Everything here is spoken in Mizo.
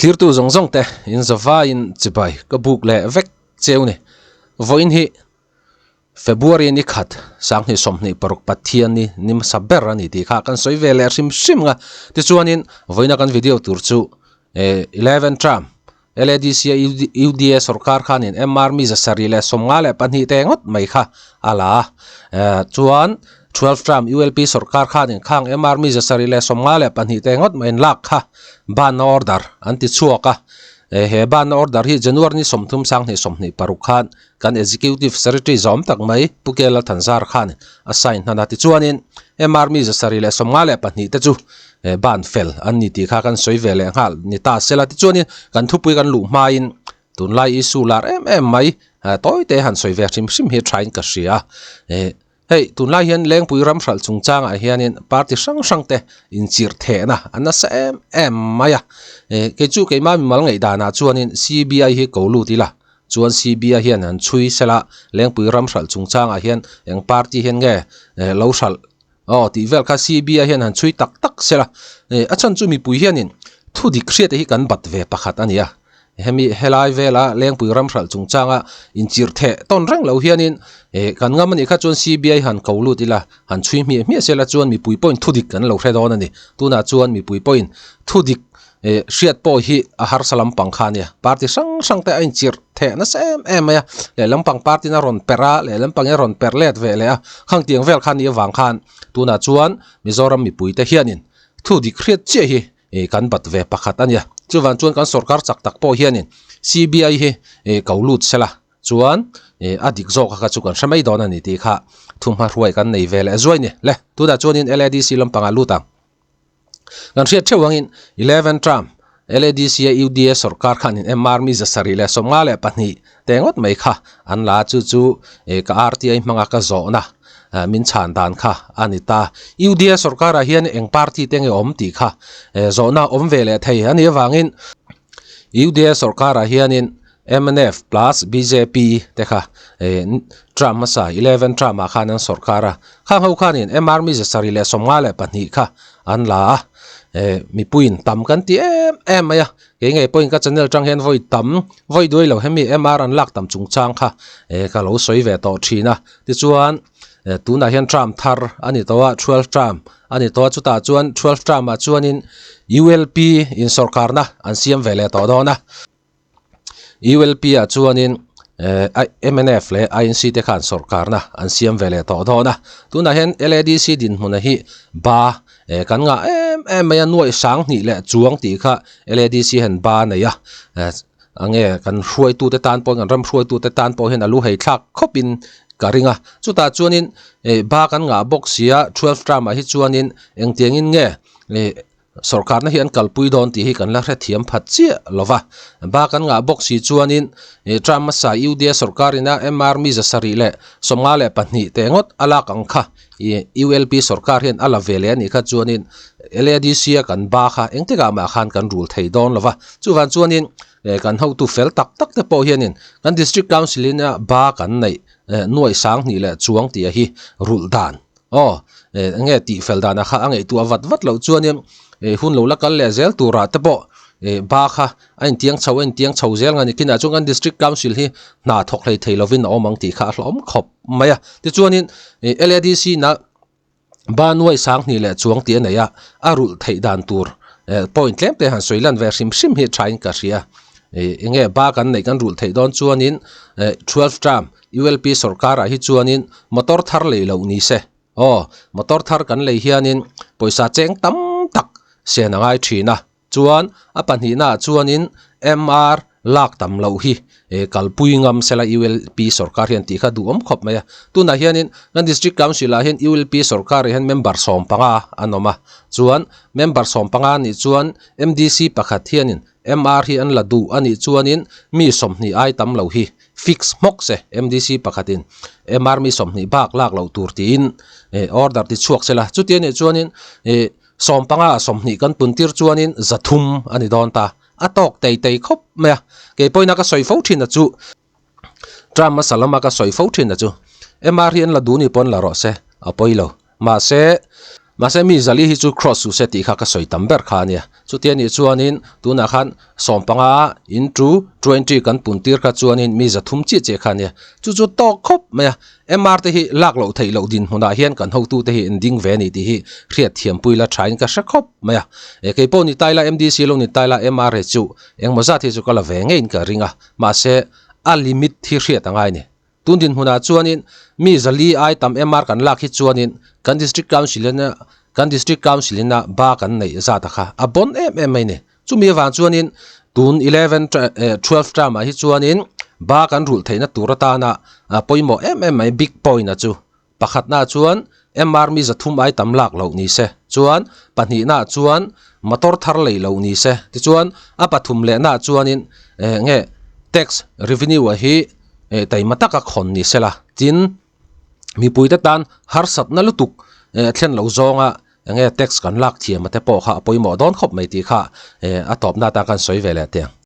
Thlirtu zawng zawng te in zavaiin chibai ka buk leh vek cheu ni. Vawiin hi February ni khat sanghnih 26 Pathian ni ni hmasa ber a ni tih kha kan sawi ve leh hrim hrim nga. Tichuanin vawiina kan video tur chu 11 term LADC a UDA sorkar khanin MR mi 752 te ngawt mai kha a la a. Chuan 12 term ULP sorkar khanin khang MR mi 752 te ngawt mai lak kha ban order an ti chhuak a. He ban order hi January ni 30 sanghnih 26 khan kan Executive Secretary zawm tak mai Pu K Lalthanzar khan a sign hnan a. Tichuanin MR mi 752 te chu ban fel an ni tih kha kan sawi ve leh nghal ni ta sela. Tichuanin kan thupui kan luh hmain tunlai issue lar em em mai tawi te han sawi ve hrim hrim hi thain ka hria. Hei tunlai hian Lengpui ram hralh chungchangah hianin party hrang hrang te inchirh thehna a nasa em em mai a. Kei chu keimah mimal ngaihdanah chuanin CBI hi ko lut ila chuan CBI hian an chhui sela Lengpui ram hralh chungchangah hian eng party hian nge lo hralh aw tih vel kha CBI hian han chhui tak tak sela a chhan chu mipui hianin thu dik hriat te hi kan bat ve pakhat a ni a. Hemi helai vela Lengpui ram hralh chungchanga inchirh theh tawn reng lo hianin kan ngam a nih kha chuan CBI han ko lut ila han chhui hmiah hmiah sela chuan mipui pawhin thu dik kan lo hre dawn a ni. Tunah chuan mipui pawhin thu dik hriat pawh hi a harsa lampang kha a nia. Party hrang hrang te a inchirh theh nasa em em mai a, lehlampang party in a rawn perh a, lehlampang in a rawn perh let ve leh a, khang tiang vel kha a nih avang khan tunah chuan Mizoram mipui te hianin thu dik hriat chiah hi kan bat ve pakhat a nia. Chuvang chuan kan sorkar chak tak pawh hianin CBI hi ko lut sela chuan a dik zawk kha chu kan hre mai dawn a ni tih kha thuhma hruai kan nei ve leh zuai ni. Le tunah chuanin LADC lampangah lut ang. Kan hriat theuh angin 11 term LADC a UDA sorkar khanin MR mi 752 te ngawt mai kha an la chu chu ka RTI hmanga ka zawhna min chhan dan kha a ni ta. UDA sorkarah hian eng party te nge awm tih kha zawhna awm ve leh thei a nih avangin UDA sorkarah hianin mnf plus bjp te kha term hmasa 11 term ah khan an sorkar a, khang ho khanin MR mi 752 kha an la a, mipuiin tam kan ti em em mai a, kei ngei pawhin ka channel tang hian vawi tam vawi duai lo hemi MR an lak tam chungchang kha ka lo sawi ve tawh thin a, tichuan tunah hian term thar a ni tawh a 12 term a ni tawh a, chutah chuan 12 term ah chuanin ULP in sorkarna an siam ve leh tawh dawn a. ULP ah chuanin mnf leh INC te khan sorkarna an siam ve leh tawh dawn a, tunah hian LADC dinhmuna hi ba kan ngah em em mai a, nuaih sang hnih leh chuang tih kha LADC hian ba a nei a, enge kan hruaitute tan pawh kan ram hruaitute tan pawh hian a lu hei thlak khawpin ka ring a, chutah chuanin ba kan ngah bawk sia 12 term ah hi chuanin engtiangin nge Sorkarna hi an kalpui dawn tih hi kan la hrethiam phat chiah lo va. Ba kan ngah bawk si chuanin Trump hmasa UDA sorkarina MR mi 752 te ngawt a lak ang kha ULP sorkar hian a la ve leh a nih kha chuanin LADC a kan ba kha engtikah mah khan kan rul thei dawn lo va. Chuvang chuanin kan hotu fel tak tak te pawh hianin kan District Council in a ba kan neih nuaih sang hnih leh chuang tih a hi rulh dan Aw, enge tih fel danah kha a ngaihtuah vat vat loh chuanin hun lo la kal leh zel turah te pawh ba kha a intiang chho a intiang chho zel nga ni. Kinah chuan kan District Council hi hna thawk hlei thei lovin a awm ang tih kha a hlawm khawp mai a. Tichuanin LADC na ba nuai sang hnih leh chuang tih a nei a, a rulh theih dan tur point tlem te han sawi lan ve hrim hrim hi thain ka hria. Enge ba kan neih kan rulh theih dawn chuanin 12 term ULP sorkarah hi chuanin motor thar lei loh ni se. Aw, motor thar kan lei hianin pawisa cheng tam tak sen a ngai thin a. Chuan a pahnihnaah chuanin MR lak tam loh hi kalpui ngam sela ULP sorkar hian tih kha duhawm khawp mai a. Tunah hianin kan District Council ah hian ULP sorkarah hian member 15 an awm a. Chuan member 15 nih chuan MDC pakhat hianin MR hi an la duh a nih chuanin mi 20 ai tam lo hi fix hmawk se MDC pakhatin MR mi 20 bak lak loh tur tiin order ti chhuak sela. Chuti a nih chuanin 15 ah 20 kan pun tir chuanin 300 a ni dawn ta. A tawk tei tei khawp mai a. Kei pawhin a ka sawi fo thin a chu Trump hmasa lama ka sawi fo thin a chu MR hi an la duh ni pawn la rawh se a pawi lo. Mahse. Mahse mi zali hi chu cross suh se tih kha ka sawi tam ber kha a nia. Chuti a nih chuanin tunah khan sawmpanga into 20 kan pun tir kha chuanin mi 300 chiah chiah kha a nia. Chu chu tawk khawp mai a. MR te hi lak loh theih loh dinhmunah hian kan hotute hi an ding ve a ni tih hi hriat thiampui la thain ka hre khawp mai a. E kei pawh ni tai la MDC lo ni tai la MR hi chu engmaw zat hi chu ka la ve ngeiin ka ring a. Mahse a limit hi hriat a ngai a ni. Tun dinhmunah chuanin mi 400 ai tam MR kan lak hi chuanin kan District Council in kan District Council ina ba kan neih zat a kha a bawn em em mai a ni. Chumi avang chuanin tun 11 12 term ah hi chuanin ba kan rulh theihna tur atana pawimawh em em mai big point a chu. Pakhatna chuan MR mi 300 ai tam lak loh ni se, chuan pahnihna chuan motor thar lei loh ni se, tichuan a pathum lehna chuanin nge tax revenue a hi taima taka khawn ni se la, tin mipuite tan harsatna lutuk thlen lo zawnga enge tax kan lak thiam te pawh kha a pawimawh dawn khawp mai tih kha a tawpna atan kan sawi ve leh teh ang.